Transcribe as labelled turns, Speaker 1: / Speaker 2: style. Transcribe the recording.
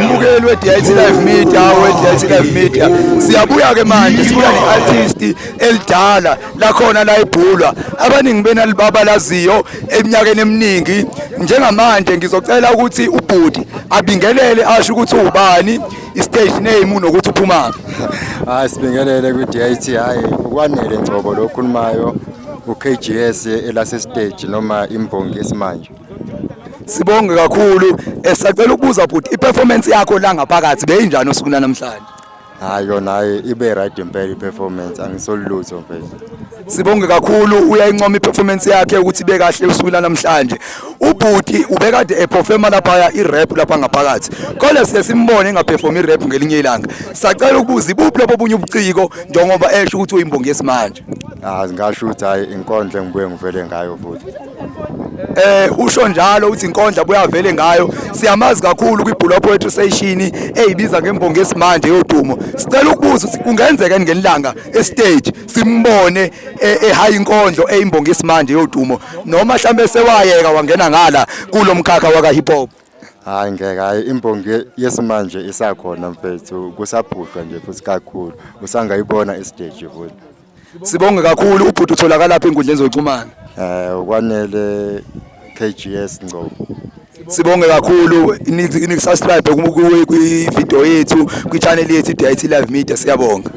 Speaker 1: Mbukeli we-DIT Live Media, we-DIT Live Media, siyabuya ke manje, sibuya ne-artist elidala lakhona la ibhulwa abaningi benalibabalaziyo eminyakeni eminingi. Njengamanje ngizocela ukuthi ubhuti abingelele, asho ukuthi ubani, i-stage name nokuthi uphumaphi.
Speaker 2: Hayi, sibingelele kwi-DIT. Hayi, ukwanele Ngcobo lo okhulumayo, u-KGS elase stage noma imbongi yesimanje.
Speaker 1: Sibonge kakhulu. Sacela ukubuza bhuti, i-performance yakho la ngaphakathi beyinjani usuku namhlanje?
Speaker 2: Hayi yona, hayi ibe right impela i-performance, angisoli lutho mfethu.
Speaker 1: Sibonge kakhulu, uyayincoma i-performance yakhe ukuthi ibe kahle usuku namhlanje. Ubhuti ubekade eperforma lapha i-rap lapha ngaphakathi, kodwa siye simbone engaperform i-rap ngelinye ilanga. Sacela ukubuza, ibuphi lobo bunye ubuciko, njengoba esho ukuthi uyimbongi yesimanje?
Speaker 2: Ah, ngingasho ukuthi hayi, inkondlo engibuye ngivele ngayo futhi.
Speaker 1: Usho njalo ukuthi inkondlo buyavele ngayo. Siyamazi kakhulu kwiBhula Poetry Session eyibiza ngembongi yesimanje yodumo. Sicela ukubuza ukuthi kungenzeka ngelanga estage simbone ehaya inkondlo eyimbongi yesimanje yodumo, noma mhlambe sewayeka wangena ngala kulo mkhakha waka hip hop?
Speaker 2: Hayi ngeke, hayi imbongi yesimanje isakhona mfethu, kusaphushwa nje futhi kakhulu, usangayibona istage futhi.
Speaker 1: Sibonge kakhulu. Ubhuti utholakala lapha enkundleni zokuxhumana?
Speaker 2: Ukwanele KGS Ngcobo.
Speaker 1: Sibonge kakhulu, ni subscribe kwi video yethu, kwi channel yethu iDIT Live Media. Siyabonga.